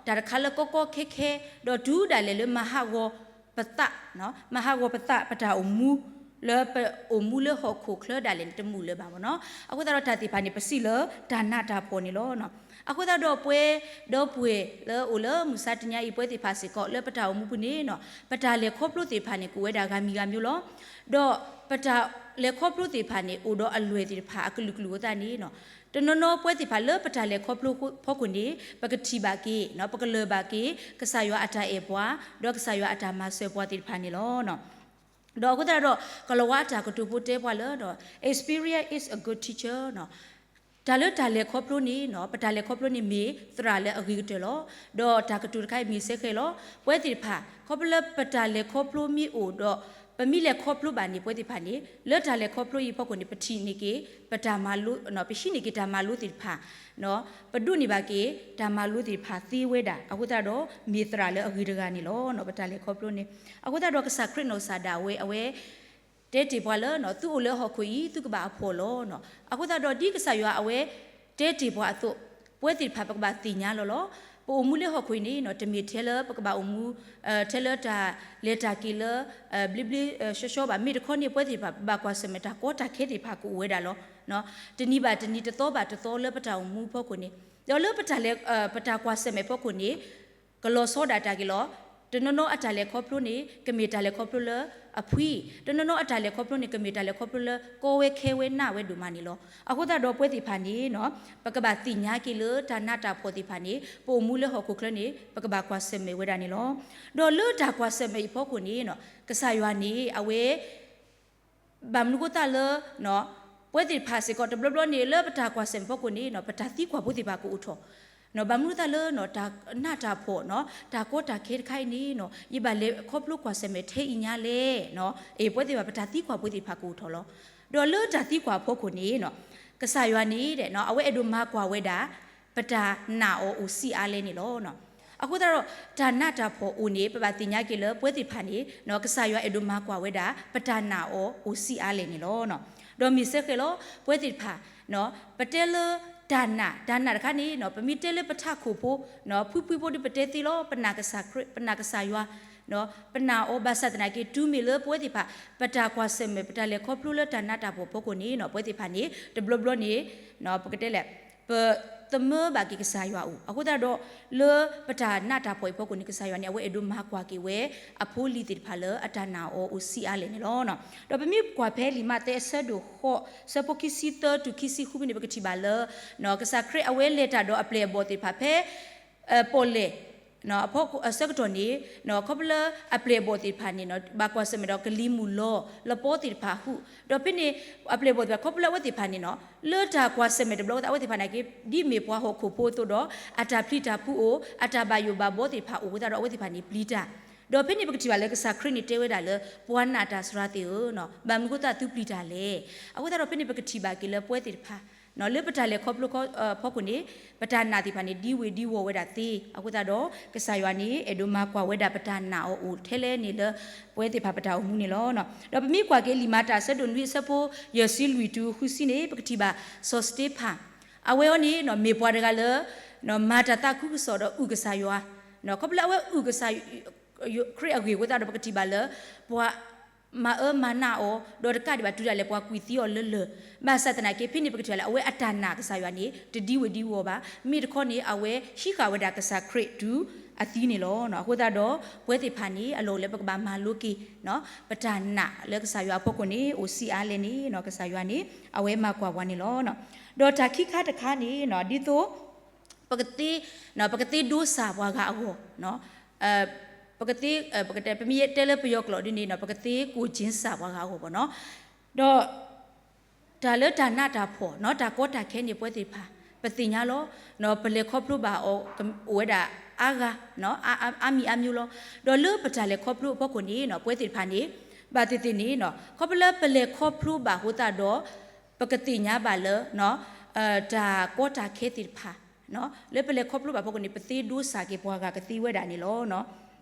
တၢ်တခါလၢကီကီခဲခဲ ဒီးတုၤဒၣ်လဲာ်လၢမၤဟးဂီၤပသး, မၤဟးဂီၤပသး ပတၢ်အိၣ်မူ လၢပအိၣ်မူလၢဟီၣ်ခိၣ်ချၢဒၣ်လဲာ်န့ၣ် တမုာ်လၢၤဘၣ်မ့ၢ်နီၤ. အဃိသတးဒီးတၢ်သ့ၣ်တဖၣ်န့ၣ် ပစံးလၢတၢ်နးတၢ်ဖှီၣ်န့ၣ်လီၤ. အဃိသတးဒီးပဝဲဒီပုၢ်ဝဲၢ်လၢအိၣ်လၢမုၢ်ဆါတနံၤအံၤ ပဝဲသ့ၣ်တဖၣ်စ့ၢ်ကီး လၢပတၢ်အိၣ်မူပူၤန့ၣ် ပတၢ်လဲၤခီဖျိသ့ၣ်တဖၣ်န့ၣ် ကအိၣ်ဝဲဒၣ်ဂၤမံၤဂၤမံၤလီၤ. ဒီးပတၢ်လဲၤခီဖျိသ့ၣ်တဖၣ်န့ၣ် အိၣ်ဒီးအလွဲၢ်သ့ၣ်တဖၣ်အကလုာ်ကလုာ်အဃိသတးန့ၣ် တနီၤနီၤပဝဲသ့ၣ်တဖၣ်လၢပတၢ်လဲၤခီဖျိဖီခိၣ်န့ၣ် ပကထံၣ်ဘၣ်က့ၤ ပကလၢၤဘၣ်က့ၤ ကစၢ်ယွၤအတၢ်အဲၣ်ပှၤ ဒီးကစၢ်ယွၤအတၢ်မၤစၢၤပှၤသ့ၣ်တဖၣ်န့ၣ်လီၤ. ဒီးအဃိသတးဒီး ကလၤဝါအတၢ်ကတိၤဖိတဲပှၤလၢ experience is a good teacher. တၢ်လၢတၢ်လဲၤခီဖျိန့ၣ် ပတၢ်လဲၤခီဖျိန့ၣ်မ့ၢ်သရၣ်လၢအဂ့ၤကတၢၢ်လီၤ. ဒီးတၢ်ကတိၤတခါအံၤမ့ၢ်စဲဃဲလီၤ. ပဝဲသ့ၣ်တဖၣ် ခီဖျိလၢပတၢ်လဲၤခီဖျိမ့ၢ်အိၣ်ဒီး ပမ့ၢ်လဲၤခီဖျိဘၣ်န့ၣ် ပဝဲသ့ၣ်တဖၣ်န့ၣ် လၢတၢ်လဲၤခီဖျိအံၤအဖီခိၣ်န့ၣ် ပထံၣ်န့ၢ်က့ၤ ပတၢ်မၤလိ, ပဟံးန့ၢ်က့ၤတၢ်မၤလိသ့ၣ်တဖၣ်, ပဒိးန့ၢ်ဘၣ်က့ၤ တၢ်မၤလိသ့ၣ်တဖၣ်သ့ဝဲဒၣ်. အဃိသတးဒီး မ့ၢ်သရၣ်လၢအဂ့ၤတဂၤန့ၣ်လီၤ. ပတၢ်လဲၤခီဖျိန့ၣ် အဃိသတးဒီး ကစၢ်ခရံာ်နီၢ်ကစၢ်ဒၣ်ဝဲ အဝဲ တဲတ့ၢ်ပှၤလၢ သုအိၣ်လၢဟီၣ်ခိၣ်အံၤ သုကဘၣ်အဖှီၣ်လီၤ. အဃိသတးဒီး ဒ်ကစၢ်ယွၤအဝဲ တဲတ့ၢ်ပှၤအသိး, ပဝဲသ့ၣ်တဖၣ် ပကဘၣ်သ့ၣ်ညါလီၤလီၤ. ပအိၣ်မူလၢဟီၣ်ခိၣ်အံၤန့ၣ် တမ့ၢ်ထဲလၢပကဘၣ်အိၣ်မူ ထဲလၢတၢ်လဲၤတၢ်က့ၤလၢ ဘျ့ဘျ့ဆှီဆှီဘၣ်. မ့ၢ်တခီန့ၣ် ပဝဲသ့ၣ်တဖၣ် ပဘၣ်ကွၢ်ဆၢၣ်မဲာ်တၢ်ကီတၢ်ခဲသ့ၣ်တဖၣ်ကအိၣ်ဝဲဒၣ်လီၤ. တနံၤဘၣ်တနံၤ တသီဘၣ်တသီလၢပတၢ်အိၣ်မူအဖီခိၣ်န့ၣ်, ဒီးလၢပတၢ်လဲၤ, ပတၢ်ကွၢ်ဆၢၣ်မဲာ်အဖီခိၣ်န့ၣ် ကလီၤဆီဒၣ်တၢ်က့ၤလီၤ. တနီၤနီၤအတၢ်လဲၤခီဖျိန့ၣ် ကမ့ၢ်တၢ်လဲၤခီဖျိလၢအဖှံ, တနီၤနီၤအတၢ်လဲၤခီဖျိန့ၣ် ကမ့ၢ်တၢ်လဲၤခီဖျိလၢကီဝဲခဲဝဲနးဝဲဒိၣ်မးန့ၣ်လီၤ. အဃိသတးဒီးပဝဲသ့ၣ်တဖၣ်န့ၣ် ပကဘၣ်သ့ၣ်ညါက့ၤလၢတၢ်နးတၢ်ဖှီၣ်သ့ၣ်တဖၣ်န့ၣ် ပအိၣ်မူလၢဟီၣ်ခိၣ်ချၢန့ၣ် ပကဘၣ်ကွၢ်ဆၢၣ်မဲာ်ဝဲဒၣ်န့ၣ်လီၤ. ဒီးလၢတၢ်ကွၢ်ဆၢၣ်မဲာ်အံၤအဖီခိၣ်န့ၣ် ကစၢ်ယွၤန့ၣ် အဝဲ ဘၣ်မနုၤအဃိသတးလၢ ပဝဲသ့ၣ်တဖၣ်စ့ၢ်ကီး တဘျီဘျီန့ၣ် လၢပတၢ်ကွၢ်ဆၢၣ်မဲာ်အဖီခိၣ်န့ၣ် ပတၢ်သံကွၢ်ဖိသ့ၣ်တဖၣ်ကအိၣ်ထီၣ်, ဘၣ်မနုၤအဃိသတးလၢ တၢ်နးတၢ်ဖှီၣ် တၢ်ကီတၢ်ခဲတခါအံၤန့ၣ် ယဘၣ်လဲၤခီဖျိကွၢ်ဆၢၣ်မဲာ်ထဲအံၤညါလဲၣ်. အ့ ပဝဲသ့ၣ်တဖၣ် ပတၢ်သံကွၢ်ဖိသ့ၣ်တဖၣ်ကအိၣ်ထီၣ်လီၤ. ဒီးလၢတၢ်သံကွၢ်အဖီခိၣ်န့ၣ် ကစၢ်ယွၤန့ၣ် အဝဲအဲၣ်ဒိးမၤကွၢ်ဝဲဒၣ် ပတၢ်နာ်အီၤအိၣ်ဆံးအါလဲၣ်န့ၣ်လီၤ. အဃိသတးဒီး တၢ်နးတၢ်ဖှီၣ်အိၣ်န့ၣ် ပဘၣ်သ့ၣ်ညါက့ၤလၢပဝဲသ့ၣ်တဖၣ်န့ၣ် ကစၢ်ယွၤအဲၣ်ဒိးမၤကွၢ်ဝဲဒၣ် ပတၢ်နာ်အီၤအိၣ်ဆံးအါလဲၣ်န့ၣ်လီၤ. ဒီးမ့ၢ်စ့ၢ်ကီးလီၤ ပဝဲသ့ၣ်တဖၣ် ပတဲလၢတၢ်နာ်, တၢ်နာ်တခါန့ၣ် ပမ့ၢ်တဲလၢပထးခိၣ်ဖိ ဖှံဖှံဖိဒီး ပတဲသ့လီၤ ပနာ်ကစၢ်ခရံာ်, ပနာ်ကစၢ်ယွၤ, ပနာ်အီၤ ဘၣ်ဆၣ်သနာ်က့ တုၤမ့ၢ်လၢပဝဲသ့ၣ်တဖၣ် ပတၢ်ကွၢ်ဆၢၣ်မဲာ် ပတၢ်လဲၤခီဖျိလၢတၢ်နးတၢ်ဖှီၣ်အဖီခိၣ်န့ၣ် ပဝဲသ့ၣ်တဖၣ်န့ၣ် တဘျီဘျီန့ၣ် ပကတဲလဲၣ် ပသမၢဘၣ်က့ၤကစၢ်ယွၤအိၣ်. အဃိသတးဒီး လၢပတၢ်နးတၢ်ဖှီၣ်အံၤအဖီခိၣ်န့ၣ် ကစၢ်ယွၤန့ၣ် အဝဲအဲၣ်ဒိးမၤကွၢ်က့ၤဝဲ အဖိအလံၤသ့ၣ်တဖၣ်လၢ အတၢ်နာ်အီၤအိၣ်ဆံးအါလဲၣ်န့ၣ်လီၤ. ဒီးပမ့ၢ်ကွၢ်ဖဲလံာ်မးသဲအဆၢဒိၣ်ဃိး ဆၢဖိခံဆံသၢတုၤခံဆံဃုန့ၣ် ပကထံၣ်ဘၣ်လၢ ကစၢ်ခရံာ်အဝဲလဲၤတၢ်ဒီးအပျဲၢ်အဘီၣ်သ့ၣ်တဖၣ်ဖဲ ပီၣ်လဲၣ် အဆၢကတီၢ်န့ၣ် ခီဖျိလၢအပျဲၢ်အဘီၣ်သ့ၣ်တဖၣ်န့ၣ် ဘၣ်ကွၢ်ဆၢၣ်မဲာ်ဒီးကလံၤမုၢ်လီၤ လပီသ့ၣ်တဖၣ်ဟူး, ဒီးဖဲန့ၣ် အပျဲၢ်အဘီၣ်သ့ၣ်တဖၣ် ခီဖျိလၢအဝဲသ့ၣ်တဖၣ်န့ၣ် လၢတၢ်ကွၢ်ဆၢၣ်မဲာ်တဘျီအဃိသတး အဝဲသ့ၣ်တဖၣ်န့ၣ်က့ ဒ်မ့ၢ်ပှၤဟီၣ်ခိၣ်ဖိအသိးဒီး အတၢ်ပျံၤတၢ်ဖုးအိၣ် အတၢ်ဘၣ်ယိၣ်ဘၣ်ဘီသ့ၣ်တဖၣ်အိၣ်အဃိသတးဒီး အဝဲသ့ၣ်တဖၣ်န့ၣ်ပျံၤတၢ်. ဒီးဖဲန့ၣ်ပကထံၣ်ဘၣ်လၢကစၢ်ခရံာ်န့ၣ်တဲဝဲဒၣ်လၢ ပှၤနာ်တၢ်စှၤသ့ၣ်ဧၢ, ဘၣ်မနုၤအဃိသတးသုပျံၤတၢ်လဲၣ်. အဃိသတးဒီးဖဲန့ၣ်ပကထံၣ်ဘၣ်က့ၤလၢပဝဲသ့ၣ်တဖၣ် လၢပတၢ်လဲၤခီဖျိအဖီခိၣ်န့ၣ် ပတၢ်နာ်သ့ၣ်တဖၣ်န့ၣ် ဒံဝ့ၤဒံဝီၤဝဲဒၣ်သ့. အဃိသတးဒီး ကစၢ်ယွၤန့ၣ် အဲၣ်ဒိးမၤကွၢ်ဝဲဒၣ်ပတၢ်နာ်အီၤအိၣ်ထဲလဲၣ်န့ၣ်လၢ ပဝဲသ့ၣ်တဖၣ်ပတၢ်အိၣ်မူန့ၣ်လီၤ. ဒီးပမ့ၢ်ကွၢ်က့ၤလံာ်မၤတၢ်အဆၢဒိၣ်နွံအဆၢဖိ ယဲၢ်ဆံလွံၢ်တုၤဃုဆံန့ၣ် ပကထံၣ်ဘၣ်စီၤစတ့ဖၣ်, အဝဲအံၤန့ၣ် မ့ၢ်ပှၤတဂၤလၢ မၤတၢ်သးခုကစီၣ်ဒီးအုၣ်ကစၢ်ယွၤ, ခီဖျိလၢအဝဲအုၣ်ကစၢ် ခရံာ်အဂ့ၢ်အဃိသတးဒီး ပကထံၣ်ဘၣ်လၢ ပှၤမၤအၢမၤနးအီၤ ဒီးတကးဒံးဘၣ်တုၤဒၣ်လဲာ်ပှၤကွံာ်သံအီၤလၢလၢၢ်, ဘၣ်ဆၣ်သနာ်က့ ဖဲန့ၣ်ပကထံၣ်ဘၣ်လၢ အဝဲအတၢ်နာ်ကစၢ်ယွၤန့ၣ် တဒံဝ့ၤဒံဝီၤဘၣ်. မ့ၢ်တခီန့ၣ် အဝဲဟံးဃာ်ဝဲဒၣ်ကစၢ်ခရံာ်တုၤအသံန့ၣ်လီၤ. အဃိသတးဒီး ပဝဲသ့ၣ်တဖၣ်န့ၣ် အလီၢ်အိၣ်လၢပကဘၣ်မၤလိက့ၤ ပတၢ်နာ်လၢကစၢ်ယွၤအဖီခိၣ်န့ၣ် အိၣ်ဆံးအါလဲၣ်န့ၣ် ကစၢ်ယွၤန့ၣ် အဝဲမၤကွၢ်ပှၤန့ၣ်လီၤ. ဒီးတၢ်ခံခါတခါန့ၣ် ဒ်သိး ပကသ့, ပကသ့ဒိစၢ်ပှၤဂၤအဂီၢ်, ပကသ့, ပကတဲ, ပမ့ၢ်တဲလၢပယီၤကျိာ်ဒ်န့ၣ် ပကသ့ကိၣ်ကၠ့စၢ်ပှၤဂၤအဂီၢ်ဘၣ်နီၤ. ဒီး တၢ်လၢတၢ်နးတၢ်ဖှီၣ် တၢ်ကီတၢ်ခဲန့ၣ် ပဝဲသ့ၣ်တဖၣ် ပသ့ၣ်ညါလီၤ. ပလဲၤခီဖျိဘၣ်အီၤ အိၣ်ဝဲဒၣ်အါဂၤ အါမံၤအါမျိၤလီၤ. ဒီးလၢပတၢ်လဲၤခီဖျိအဖီခိၣ်န့ၣ် ပဝဲသ့ၣ်တဖၣ်န့ၣ် ဘၣ်သ့ၣ်သ့ၣ်န့ၣ် ခီဖျိလၢပလဲၤခီဖျိဘၣ်အဃိသတးဒီး ပကသ့ၣ်ညါဘၣ်လၢ တၢ်ကီတၢ်ခဲသ့ၣ်တဖၣ် လၢပလဲၤခီဖျိဘၣ်အဖီခိၣ်န့ၣ် ပသ့ဒိစၢ်က့ၤပှၤဂၤကသ့ဝဲဒၣ်န့ၣ်လီၤ.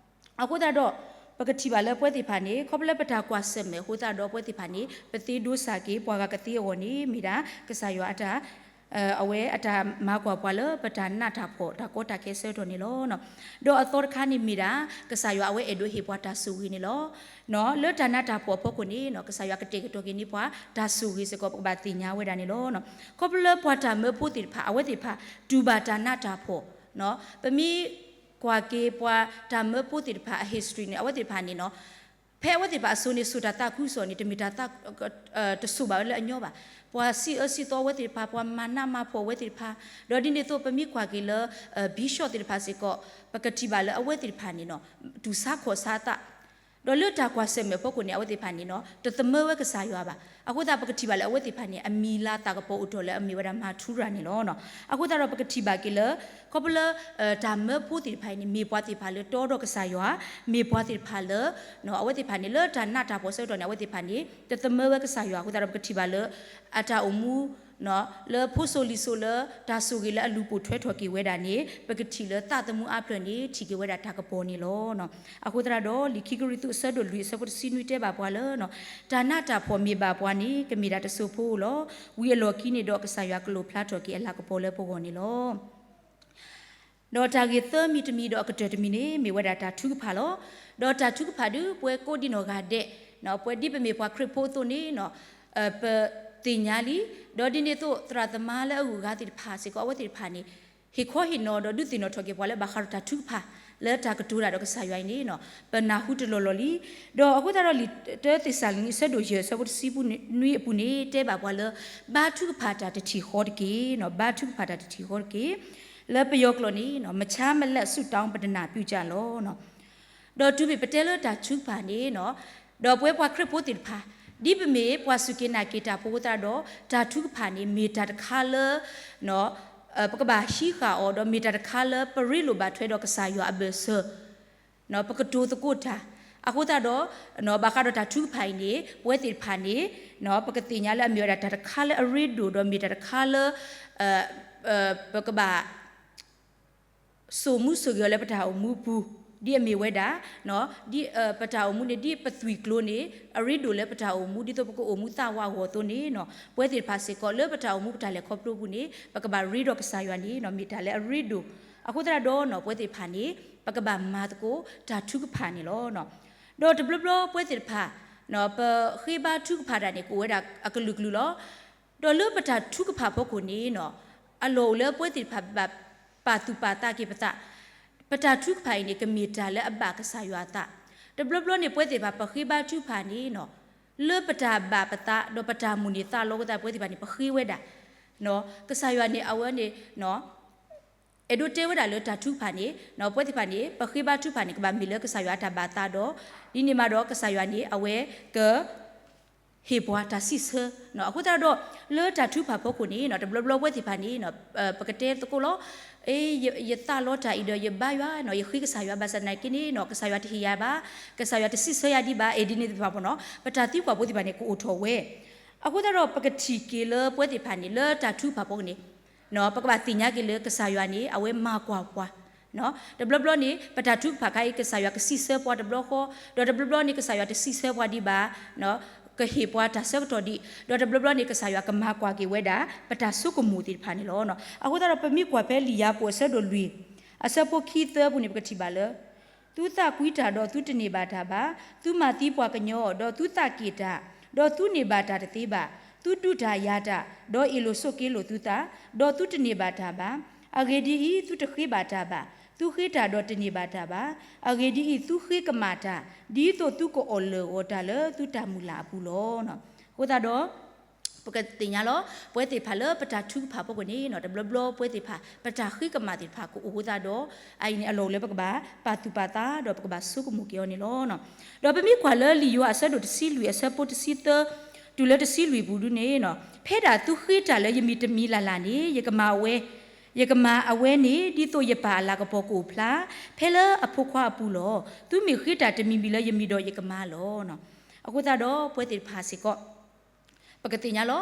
အဃိသတးဒီး ပကထံၣ်ဘၣ်လၢပဝဲသ့ၣ်တဖၣ်န့ၣ် ခီဖျိလၢပတၢ်ကွၢ်ဆၢၣ်မဲာ်အဃိသတးဒီး ပဝဲသ့ၣ်တဖၣ်န့ၣ် ပသ့ဒိစၢ်က့ၤပှၤဂၤကသ့အဂီၢ်န့ၣ် မ့ၢ်ဒၣ် ကစၢ်ယွၤအတၢ် အဝဲအတၢ်မၤကွၢ်ပှၤလၢပတၢ်နးတၢ်ဖှီၣ် တၢ်ကီတၢ်ခဲအဆၢကတီၢ်န့ၣ်လီၤ. ဒီးအသီတခါန့ၣ်မ့ၢ်ဒၣ် ကစၢ်ယွၤအဝဲအဲၣ်ဒိးဟ့ၣ်ပှၤတၢ်ဆိၣ်ဂ့ၤန့ၣ်လီၤ. လၢတၢ်နးတၢ်ဖှီၣ်အဖီခိၣ်န့ၣ် ကစၢ်ယွၤကတဲာ်ကတီၤက့ၤန့ၢ်ပှၤ တၢ်ဆိၣ်ဂ့ၤစ့ၢ်ကီး ပကဘၣ်သ့ၣ်ညါဝဲဒၣ်န့ၣ်လီၤ. ခီဖျိလၢပှၤတၢ်မၢဖိသ့ၣ်တဖၣ် အဝဲသ့ၣ်တဖၣ် တူၢ်ဘၣ်တၢ်နးတၢ်ဖှီၣ် ပမ့ၢ်ကွၢ်က့ၤပှၤတၢ်မၢဖိသ့ၣ်တဖၣ်အ history န့ၣ် အဝဲသ့ၣ်တဖၣ်န့ၣ်နီၤ ဖဲအဝဲသ့ၣ်တဖၣ်အစိၤန့ၣ် ဆိၣ်တၢ်သးခုကစီၣ်န့ၣ် တမ့ၢ်တၢ် တဆိၣ်ဘၣ်ဝဲလၢအညီဘၣ်. ပှၤစံးအၢစံးသီအဝဲသ့ၣ်တဖၣ် ပှၤမၤနးမၤဖှီၣ်အဝဲသ့ၣ်တဖၣ်, ဒီးဒ်န့ၣ်အသိး ပမ့ၢ်ကွၢ်က့ၤလၢ bishop သ့ၣ်တဖၣ်စ့ၢ်ကီး ပကထံၣ်ဘၣ်လၢအဝဲသ့ၣ်တဖၣ်န့ၣ်နီၤ တူၢ်ဆါခီၣ်ဆါသး ဒီးလၢတၢ်ကွၢ်ဆၢၣ်မဲာ်ဖီခိၣ်န့ၣ် အဝဲသ့ၣ်တဖၣ်န့ၣ်နီၤ တသမၢဝဲကစၢ်ယွၤဘၣ်. အဃိသတး ပကထံၣ်ဘၣ်လၢအဝဲသ့ၣ်တဖၣ်န့ၣ် အမံၤလၤသးကပီၤအိၣ်ထီၣ်လၢအမ့ၢ်ဝဲဒၣ်မၤထူရၤန့ၣ်လီၤ. အဃိသတးဒီး ပကထံၣ်ဘၣ်က့ၤလၢ ခီဖျိလၢ တၢ်မၢဖိသ့ၣ်တဖၣ်အံၤန့ၣ် မ့ၢ်ပှၤသ့ၣ်တဖၣ်လၢတီဒီးကစၢ်ယွၤ, မ့ၢ်ပှၤသ့ၣ်တဖၣ်လၢ အဝဲသ့ၣ်တဖၣ်န့ၣ် လၢတၢ်နးတၢ်ဖှီၣ်အဆၢကတီၢ်န့ၣ် အဝဲသ့ၣ်တဖၣ်န့ၣ် တသမၢဝဲကစၢ်ယွၤအဃိသတးဒီး ပကထံၣ်ဘၣ်လၢ အတၢ်အိၣ်မူ လၢဖိစိၤလံၤစိၤလၢတၢ်ဆိၣ်ဂ့ၤလၢအလူၤပိာ်ထွဲထီၣ်က့ၤဝဲဒၣ်န့ၣ် ပကထံၣ်လၢသးသမူအါဖျၢၣ်န့ၣ် ထံၣ်က့ၤဝဲဒၣ်တၢ်ကပီၤန့ၣ်လီၤ. အဃိသတးဒီး လံာ်ခံကရံၣ်သူးအဆၢဒိၣ်လွံၢ်အဆၢဖိတဆံနွံတဲဘၣ်ပှၤလၢ တၢ်နးတၢ်ဖှီၣ်မ့ၢ်ဘၣ်ပှၤန့ၣ် ကမ့ၢ်တၢ်တစိၢ်ဖိဧိၤလီၤ. ဝံၤအလီၢ်ခံန့ၣ်ဒီး ကစၢ်ယွၤကလူၤဖျါထီၣ်က့ၤအလၤကပီၤလၢပဂီၢ်န့ၣ်လီၤ. ဒီးတၢ်ဂ့ၢ်သၢမံၤတမံၤဒီးအကတၢၢ်တမံၤန့ၣ် မ့ၢ်ဝဲဒၣ်တၢ်ထုကဖၣ်လီၤ. ဒီးတၢ်ထုကဖၣ်ဒုး ပှၤကိးဒံနီၢ်ဂၤဒဲး, ပှၤဒ်ပမ့ၢ်ပှၤခရံာ်ဖိအသိးန့ၣ် ပသ့ၣ်ညါလံ. ဒီးဒ်န့ၣ်အသိး သရၣ်သမါလၢအဂုၤအဂၤသ့ၣ်တဖၣ်စ့ၢ်ကီး အဝဲသ့ၣ်တဖၣ်န့ၣ် ဟ့ၣ်ခီဟ့ၣ်နီၤဒီးဒုးသ့ၣ်နီၣ်ထီၣ်က့ၤပှၤလၢဘၣ်ဃးဒီးတၢ်ထုကဖၣ် လၢတၢ်ကတိၤတၢ်ဒီးကစၢ်ယွၤအံၤန့ၣ် ပနၢ်ဟူတလီၢ်လီၢ်လံ. ဒီးအဃိသတးဒီး လံာ်တၢသ့းစၤလနံအဆၢဒိၣ်ယဲၢ်အဆၢဖိတဆံနွံအပူၤန့ၣ် တဲဘၣ်ပှၤလၢ ဘါထုကဖၣ်တၢ်တထံၣ်ဃီတက့ၢ်, ဘါထုကဖၣ်တၢ်တထံၣ်ဃီတက့ၢ်. လၢပယီၤကျိာ်န့ၣ် မဆါမလၢ်ဆုတောင်း ပတနာ်ပြုကြလော့. ဒီးတုၤမ့ၢ်ပတဲလၢတၢ်ထုကဖၣ်န့ၣ် ဒီးပဝဲပှၤခရံာ်ဖိသ့ၣ်တဖၣ် ဒ်ပမ့ၢ်ပှၤစူၢ်က့ၤနာ်က့ၤတၢ်ဖိအဃိသတးဒီး တၢ်ထုကဖၣ်န့ၣ် မ့ၢ်တၢ်တခါလၢ ပကဘၣ်ဟံးဃာ်အီၤ ဒီးမ့ၢ်တၢ်တခါလၢပရ့လိာ်ဘၣ်ထွဲဒီးကစၢ်ယွၤအဘၢၣ်စၢၤ ပကတိၤသကိးတၢ်. အဃိသတးဒီး ဘၣ်ဃးဒီးတၢ်ထုကဖၣ်အံၤန့ၣ် ပဝဲသ့ၣ်တဖၣ်န့ၣ် ပကသ့ၣ်ညါလၢအမ့ၢ်ဝဲဒၣ်တၢ်တခါလၢအရ့ဒိၣ် ဒီးမ့ၢ်တၢ်တခါလၢ ပကဘၣ် စိာ်မူစိာ်ဂဲၤအီၤလၢပတၢ်အိၣ်မူပူၤ ဒ်အမ့ၢ်ဝဲဒၣ် ဒ်ပတၢ်အိၣ်မူန့ၣ် ဒ်ပသွံၣ်ကျိၤန့ၣ် အရ့ဒိၣ်လၢပတၢ်အိၣ်မူ ဒ်သိးပကအိၣ်မူသးဝးအဂီၢ်အသိးန့ၣ် ပဝဲသ့ၣ်တဖၣ်စ့ၢ်ကီး လၢပတၢ်အိၣ်မူပတၢ်လဲၤခီဖျိပူၤန့ၣ် ပကဘၣ်ရ့ဒီးကစၢ်ယွၤန့ၣ် မ့ၢ်တၢ်လၢအရ့ဒိၣ်. အဃိသတးဒီး ပဝဲသ့ၣ်တဖၣ်န့ၣ် ပကဘၣ်မၤသကိးတၢ်ထုကဖၣ်န့ၣ်လီၤ. ဒီးတဘျီဘျီပဝဲသ့ၣ်တဖၣ် ပဃ့ဘါထုကဖၣ်တၢ်န့ၣ် ကအိၣ်ဝဲဒၣ်အကလုာ်ကလုာ်လီၤ. ဒီးလၢပတၢ်ထုကဖၣ်ဖီခိၣ်န့ၣ် အလီၢ်အိၣ်လၢပဝဲသ့ၣ်တဖၣ်ဘၣ်ပာ်သူၣ်ပာ်သးက့ၤပသး, ပတၢ်ထုကဖၣ်အံၤန့ၣ် ကမ့ၢ်တၢ်လၢအဘၣ်ကစၢ်ယွၤအသး. တဘျီဘျီန့ၣ် ပဝဲသ့ၣ်တဖၣ် ပဃ့ဘါထုကဖၣ်န့ၣ် လၢပတၢ်ဘၣ်ပသး ဒီးပတၢ်မိၣ်န့ၢ်သးလီအဃိသတး ပဝဲသ့ၣ်တဖၣ်န့ၣ် ပဃ့ဝဲဒၣ် ကစၢ်ယွၤန့ၣ် အဝဲန့ၣ် အဲၣ်ဒိးတဲဝဲဒၣ်လၢတၢ်ထုကဖၣ်န့ၣ် ပဝဲသ့ၣ်တဖၣ်န့ၣ် ပဃ့ဘါထုကဖၣ်န့ၣ် ကဘၣ်မ့ၢ်လၢကစၢ်ယွၤအတၢ်ဘၣ်သးဒီး ဒ်န့ၣ်မးဒီးကစၢ်ယွၤန့ၣ် အဝဲက ဟ့ၣ်ပှၤတၢ်စံးဆၢ. အဃိသတးဒီး လၢတၢ်ထုကဖၣ်ဖီခိၣ်န့ၣ် တဘျီဘျီပဝဲသ့ၣ်တဖၣ်န့ၣ် ပကတဲသကိးလီၤ. ယသးလီတၢ်အံၤဒီးယဘါယွၤ ယဃ့ကစၢ်ယွၤဘၣ်ဆၣ်သနာ်က့န့ၣ် ကစၢ်ယွၤတဟ့ၣ်ယၤဘၣ်, ကစၢ်ယွၤတစံးဆၢယၤဒံးဘၣ် အဲၣ်ဒ်န့ၣ်သ့ၣ်တဖၣ် ပတၢ်သံကွၢ်ဖိသ့ၣ်တဖၣ်န့ၣ် ကအိၣ်ထီၣ်ဝဲ. အဃိသတးဒီး ပကထံၣ်က့ၤလၢပဝဲသ့ၣ်တဖၣ်န့ၣ် လၢတၢ်ထုကဖၣ်ဖီခိၣ်န့ၣ် ပကဘၣ်သ့ၣ်ညါက့ၤလၢကစၢ်ယွၤန့ၣ် အဝဲမၤကွၢ်ပှၤ တဘျီဘျီန့ၣ် ပတၢ်ထုကဖၣ်ခါအံၤ ကစၢ်ယွၤကစံးဆၢပှၤတဘျီဃီ, ဒီးတဘျီဘျီန့ၣ် ကစၢ်ယွၤတစံးဆၢပှၤဒံးဘၣ်, ကဟ့ၣ်ပှၤတၢ်ဆၢကတီၢ်ဒံး, ဒီးတဘျီဘျီန့ၣ် ကစၢ်ယွၤကမၤကွၢ်က့ၤဝဲဒၣ် ပတၢ်ဆိကမိၣ်သ့ၣ်တဖၣ်န့ၣ်လီၤ. အဃိသတးဒီး ပမ့ၢ်ကွၢ်ဖဲလံာ်ယၤကိာ်အဆၢဒိၣ်လွံၢ် အဆၢဖိခံသၢပူၤန့ၣ် ပကထံၣ်ဘၣ်လၢ သုသးကွံတၢ်ဒီးသုတန့ၢ်ဘၣ်တၢ်ဘၣ်, သုမၤသံပှၤကညီဒီးသုသးက့ၣ်တၢ်, ဒီးသုန့ၢ်ဘၣ်တၢ်တသ့ဘၣ်, သုဒုးတၢ်ယၤတၢ်, ဒီးအ့ၣ်လိာ်ဆိးက့လိာ်သုသး, ဒီးသုတန့ၢ်ဘၣ်တၢ်ဘၣ်. အဂ့ၢ်ဒ်အံၤ, သုတဃ့ဘၣ်တၢ်ဘၣ်, သုဃ့တၢ်ဒီးတန့ၢ်ဘၣ်တၢ်ဘၣ်. အဂ့ၢ်ဒ်အံၤ, သုဃ့ကမၣ်တၢ်, ဒ်သိးသုကအီၣ်လၢာ်ဂီၤတၢ်လၢသုတၢ်မုၢ်လၢ်အပူၤလီၤ. အဃိသတးဒီး ပကသ့ၣ်ညါလီၤ, ပဝဲသ့ၣ်တဖၣ်လၢပတၢ်ထုကဖၣ်ဖီခိၣ်န့ၣ် တဘျီဘျီပဝဲသ့ၣ်တဖၣ် ပတၢ်ဃ့ကမၣ်သ့ၣ်တဖၣ်ကအိၣ်အဃိသတးဒီး အအံၤန့ၣ်အလီၢ်အိၣ်လၢပကဘၣ်ပာ်သူၣ်ပာ်သး ဒီးပကဘၣ်ဆိကမိၣ်က့ၤအီၤန့ၣ်လီၤ. ဒီးပမ့ၢ်ကွၢ်လၢလံာ်ယိၤဟၣ်အဆၢဒိၣ်တဆံလွံၢ်အဆၢဖိတဆံသၢ တုၤလၢတဆံလွံၢ်ပူၤဒုန့ၣ် ဖဲဒၣ်သုဃ့တၢ်လၢယမံၤတမံၤလၢ်လၢ်န့ၣ် ယကမၤအဝဲ, ယကမၤအဝဲန့ၣ် ဒ်သိးယပၢ်အလၤကပီၤကအိၣ်ဖျါ ဖဲလၢအဖိခွါအပူၤလီၤ. သုမ့ၢ်ဃ့တၢ်တမံၤမံၤလၢယမံၤဒီးယကမၤလီၤ. အဃိသတးဒီး ပဝဲသ့ၣ်တဖၣ်စ့ၢ်ကီး ပကသ့ၣ်ညါလီၤ,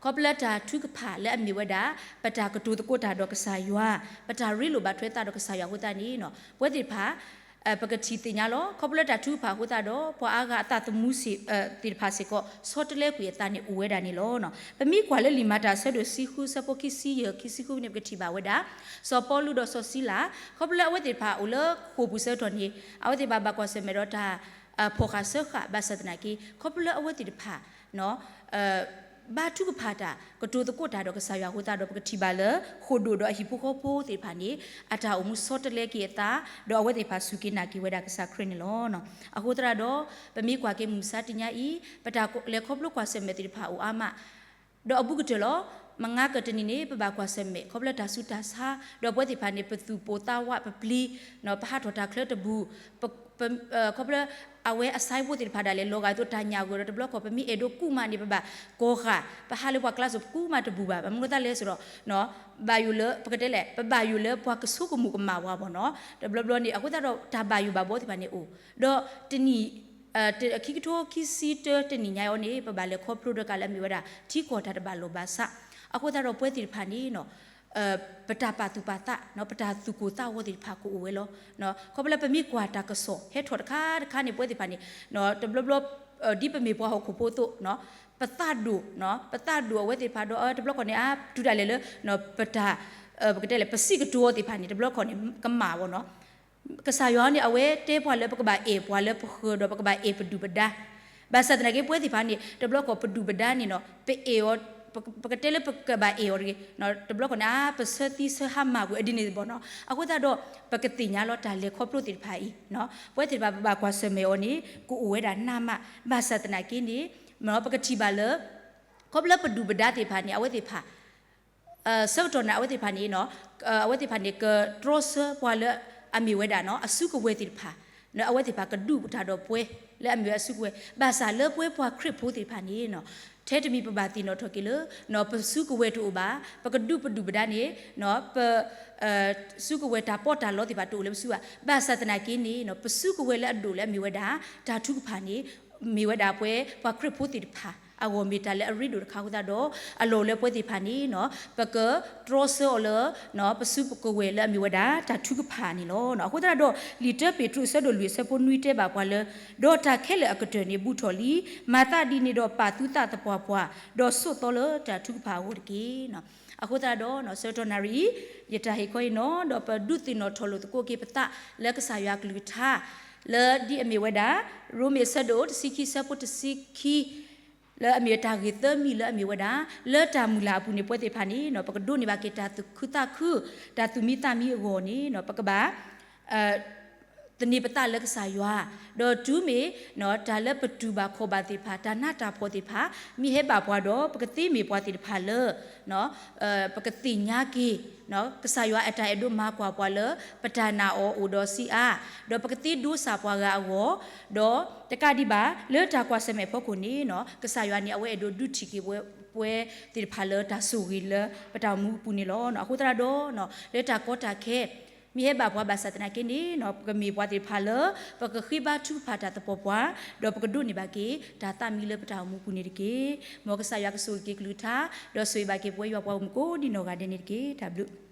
ခီဖျိလၢတၢ်ထုကဖၣ်လၢအမ့ၢ်ဝဲဒၣ် ပတၢ်ကတိၤသကိးတၢ်ဒီးကစၢ်ယွၤ, ပတၢ်ရ့လိာ်ဘၣ်ထွဲသးဒီးကစၢ်ယွၤအဃိသတးန့ၣ် ပဝဲသ့ၣ်တဖၣ် ပကထံၣ်သ့ၣ်ညါလီၤ. ခီဖျိလၢတၢ်ထုကဖၣ်အဃိသတးဒီး ပှၤအါဂၤအသးသမူ သ့ၣ်တဖၣ်စ့ၢ်ကီး ဆီတလဲကွံာ်အသးန့ၣ်အိၣ်ဝဲဒၣ်န့ၣ်လီၤ. ပမ့ၢ်ကွၢ်လၢလံာ်မၤတၢ်အဆၢဒိၣ်တဆံဃု အဆၢဖိခံဆံယဲၢ် ခံဆံဃုန့ၣ် ပကထံၣ်ဘၣ်ဝဲဒၣ် စီၤပီလူးဒီးစီၤစံလၤ ခီဖျိလၢအဝဲသ့ၣ်တဖၣ်အိၣ်လၢဃိာ်ပူၤအဆၢကတီၢ်န့ၣ် အဝဲသ့ၣ်တဖၣ်ဘၣ်ကွၢ်ဆၢၣ်မဲာ်ဒီးတၢ် ဖီၣ်ဃာ်စၢဃာ်ဘၣ်ဆၣ်သနာ်က့ ခီဖျိလၢအဝဲသ့ၣ်တဖၣ် ဘါထုကဖၣ်တၢ် ကတိၤသကိးတၢ်ဒီးကစၢ်ယွၤအဃိသတးဒီး ပကထံၣ်ဘၣ်လၢ ဃိာ်ဒိၣ်ဒီးအဟံၣ်ဖိဃီဖိသ့ၣ်တဖၣ်န့ၣ် အတၢ်အိၣ်မူဆီတလဲက့ၤအသး ဒီးအဝဲသ့ၣ်တဖၣ်စူၢ်က့ၤနာ်က့ၤဝဲဒၣ်ကစၢ်ခရံာ်န့ၣ်လီၤ. အဃိသတးဒီး ပမ့ၢ်ကွၢ်က့ၤမုၢ်မဆါတနံၤအံၤ ပတၢ်လဲၤခီဖျိကွၢ်ဆၢၣ်မဲာ်သ့ၣ်တဖၣ်အိၣ်အါမး ဒီးအဘူးကတၢၢ်လီၤ. မုၢ်ဂၤကတနံၤန့ၣ် ပဘၣ်ကွၢ်ဆၢၣ်မဲာ် ခီဖျိတၢ်ဆူးတၢ်ဆါ ဒီးပဝဲသ့ၣ်တဖၣ်န့ၣ် ပသူၣ်ပိၢ်သးဝးပပျံၤ, ပဟးထီၣ်တၢ်ချၢတဘူၣ်, ခီဖျိ အဝဲအ sign ဖိသ့ၣ်တဖၣ်ဒၣ်လဲာ် လီၤဂာ်သိးတၢ်ညၣ်ဂိၢ်ဒီး တဘျီခီၣ် ပမ့ၢ်အဲၣ်ဒိးကူးမးန့ၣ် ပဘၣ်ကီၤဃာ် ပဟးလၢပှၤကျါစိၤ ပကူးမးတဘူၣ်ဘၣ်. ဘၣ်မနုၤအဃိသတးလဲၣ်ဆိုတော့ ဘၣ်ယိၣ်လၢ ပကတဲလဲၣ် ပဘၣ်ယိၣ်လၢပှၤကဆိကမိၣ်ကမၣ်ပှၤဘၣ်နီၤ. တဘျီဘျီန့ၣ် အဃိသတးဒီး တၢ်ဘၣ်ယိၣ်ဘၣ်ဘှီသ့ၣ်တဖၣ်န့ၣ်အိၣ်, ဒီးတနံၣ် ခံကထိခံဆံတၢတနံၣ်ညါအံၤန့ၣ် ပဘၣ်လဲၤခီဖျိဒီးကးလၢအမ့ၢ်ဝဲဒၣ် ထံကီၢ်တၢ်တဘၣ်လိာ်ဘၣ်ဆၣ်, အဃိသတးဒီးပဝဲသ့ၣ်တဖၣ်န့ၣ် ပတၢ်ပာ်သူၣ်ပာ်သး ပတၢ်သူၣ်ကိၢ်သးဂီၤသ့ၣ်တဖၣ်ကအိၣ်ဝဲလီၤ. ခီဖျိလၢပမ့ၢ်ကွၢ်တၢ်ကစီၣ် ဟဲထီၣ်တခါတခါန့ၣ် ပဝဲသ့ၣ်တဖၣ်န့ၣ် တဘျီဘျီ ဒ်ပမ့ၢ်ပှၤဟီၣ်ခိၣ်ဖိအသိး ပသးဒိၣ် ပသးဒိၣ်အဝဲသ့ၣ်တဖၣ်ဒီး တဘျီခီၣ်န့ၣ် အါ တုၤဒၣ်လဲာ်လၢ ပတၢ် ပကတဲလဲၣ် ပစံးကတိၤအီၤသ့ၣ်တဖၣ်န့ၣ် တဘျီခီၣ်န့ၣ် ကမၣ်ဘၣ်နီၤ. ကစၢ်ယွၤန့ၣ် အဝဲတဲပှၤလၢပကဘၣ်အဲၣ်ပှၤလၢပဃၢၤဒီး ပကဘၣ်အဲၣ်ပဒုၣ်ပဒါ, ဘၣ်ဆၣ်သနာ်က့ ပဝဲသ့ၣ်တဖၣ်န့ၣ် တဘျီခီၣ်ပဒုၣ်ပဒါန့ၣ်နီၤ ပအဲၣ်အီၤ ပကတဲလၢပကဘၣ်အဲၣ်အီၤတဂ့ၤ, တဘျီခီၣ်န့ၣ် အါ ပဆၢသံဆၢဟါမၢ်ကွံာ်အဒ်န့ၣ်ဘၣ်နီၤ. အဃိသတးဒီး ပကသ့ၣ်ညါလီၤတၢ်လဲၤခီဖျိသ့ၣ်တဖၣ်အံၤ ပဝဲသ့ၣ်တဖၣ်ပဘၣ်ကွၢ်ဆၢၣ်မဲာ်အီၤန့ၣ် ကအိၣ်ဝဲဒၣ်နးမး, ဘၣ်ဆၣ်သနာ်က့န့ၣ် ပကထံၣ်ဘၣ်လၢ ခီဖျိပဒုၣ်ပဒါသ့ၣ်တဖၣ်န့ၣ် အဝဲသ့ၣ်တဖၣ် ဆၢကတီၢ်န့ၣ် အဝဲသ့ၣ်တဖၣ်န့ၣ် အဝဲသ့ၣ်တဖၣ်န့ၣ် ကတြီဆၢပှၤလၢအမ့ၢ်ဝဲဒၣ် အစုကဝဲၤသ့ၣ်တဖၣ်, အဝဲသ့ၣ်တဖၣ်ကဒုးတၢ်ဒီးပှၤလၢအမ့ၢ်ဝဲအစုကဝဲၤ, ဘၣ်ဆၣ်လၢပဝဲပှၤခရံာ်ဖိသ့ၣ်တဖၣ်န့ၣ် ထဲတမံၤပဘၣ်သ့ၣ်နီၣ်ထီၣ်က့ၤလၢ ပစုကဝဲၤတအိၣ်ဘၣ်, ပကဒုးပဒုၣ်ပဒါန့ၣ် ပ စုကဝဲၤတၢ်ပီးတၢ်လီသ့ၣ်တဖၣ်တအိၣ်လၢပစုဘၣ်, ဘၣ်ဆၣ်သနာ်က့န့ၣ် ပစုကဝဲၤလၢအဒိၣ်လၢအမ့ၢ်ဝဲဒၣ် တၢ်ထုကဖၣ်န့ၣ် မ့ၢ်ဝဲဒၣ်ပဝဲပှၤခရံာ်ဖိသ့ၣ်တဖၣ်အဂီၢ် မ့ၢ်တၢ်လၢအရ့ဒိၣ်တခါအဃိသတးဒီး အလီၢ်လၢပဝဲသ့ၣ်တဖၣ်န့ၣ် ပကတြီဆၢအီၤလၢ ပစုကဝဲၤလၢအမ့ၢ်ဝဲဒၣ် တၢ်ထုကဖၣ်န့ၣ်လီၤ. အဃိသတးဒီး လံာ်တၢပ့းတရူး အဆၢဒိၣ်လွံၢ် အဆၢဖိနွံတဲဘၣ်ပှၤလၢ ဒီးတၢ်ခဲလၢာ်အကတၢၢ်န့ၣ် ဘူးထီၣ်လံ, မၤသးဒ်န့ၣ်ဒီးပာ်သုသးသပှၢ်ပှၢ်, ဒီးဆိးသီလၢတၢ်ထုကဖၣ်အဂီၢ်တက့ၢ်. အဃိသတးဒီး ဆၢကတီၢ်နၣ်ရံၣ်အံၤ ယတၢ်ဟ့ၣ်ခီအံၤနီၤ ဒီးပဒုးသ့ၣ်နီၣ်ထီၣ်လိာ်သကိးက့ၤပသးလၢကစၢ်ယွၤအကလုၢ်ကထါ လၢဒ်အမ့ၢ်ဝဲဒၣ် ရိမ့ၤ အဆၢဒိၣ်တဆံခံ အဆၢဖိတဆံခံ လၢအမ့ၢ်တၢ်ဂ့ၢ်သၢမံၤလၢအမ့ၢ်ဝဲဒၣ် လၢတၢ်မုၢ်လၢ်အပူၤန့ၣ် ပဝဲသ့ၣ်တဖၣ်န့ၣ် ပကဒိးန့ၢ်ဘၣ်က့ၤတၢ်သူၣ်ခုသးခု တၢ်သူၣ်မံသးမံအဂီၢ်န့ၣ် ပကဘၣ် သန့ၤပသးလၢကစၢ်ယွၤ, ဒီးတုၤမ့ၢ် တၢ်လၢပတူၢ်ဘၣ်ခီၣ်ဘၣ်သ့ၣ်တဖၣ် တၢ်နးတၢ်ဖှီၣ်သ့ၣ်တဖၣ် မ့ၢ်ဟဲဘၣ်ပှၤဒီး ပကသ့မ့ၢ်ပှၤသ့ၣ်တဖၣ်လၢ ပကသ့ၣ်ညါက့ၤ ကစၢ်ယွၤအတၢ်အဲၣ်ဒိးမၤကွၢ်ပှၤလၢ ပတၢ်နာ်အီၤအိၣ်ဒီးဆံးအါ, ဒီးပကသ့ဒိစၢ်ပှၤဂၤအဂီၢ်, ဒီးတကးဒံးဘၣ် လၢတၢ်ကွၢ်ဆၢၣ်မဲာ်ဖီခိၣ်န့ၣ် ကစၢ်ယွၤန့ၣ် အဝဲအဲၣ်ဒိးဒုးထံၣ်က့ၤပဝဲသ့ၣ်တဖၣ်လၢတၢ်ဆိၣ်ဂ့ၤလၢပတၢ်အိၣ်မူအပူၤန့ၣ်လီၤ. အဃိသတးဒီး လၢတၢ်ကီတၢ်ခဲ မ့ၢ်ဟဲဘၣ်ပှၤဘၣ်ဆၣ်သနာ်က့န့ၣ် ပကမ့ၢ်ပှၤသ့ၣ်တဖၣ်လၢ ပကဃ့ဘါထုကဖၣ်တၢ်သပှၢ်ပှၢ်, ဒီးပကဒိးန့ၢ်ဘၣ်က့ၤ တၢ်သးမံလၢပတၢ်အိၣ်မူပူၤန့ၣ်တက့ၢ်. မ်ကစၢ်ယွၤကဆိၣ်ဂ့ၤက့ၤကလုၢ်ကထါ, ဒီးဆိၣ်ဂ့ၤဘၣ်က့ၤပဝဲယွၤပှၤဂီၢ်မုၢ်ကိးဒံနီၢ်ဂၤဒဲးန့ၣ်တက့ၢ်. တၢ်ဘျုး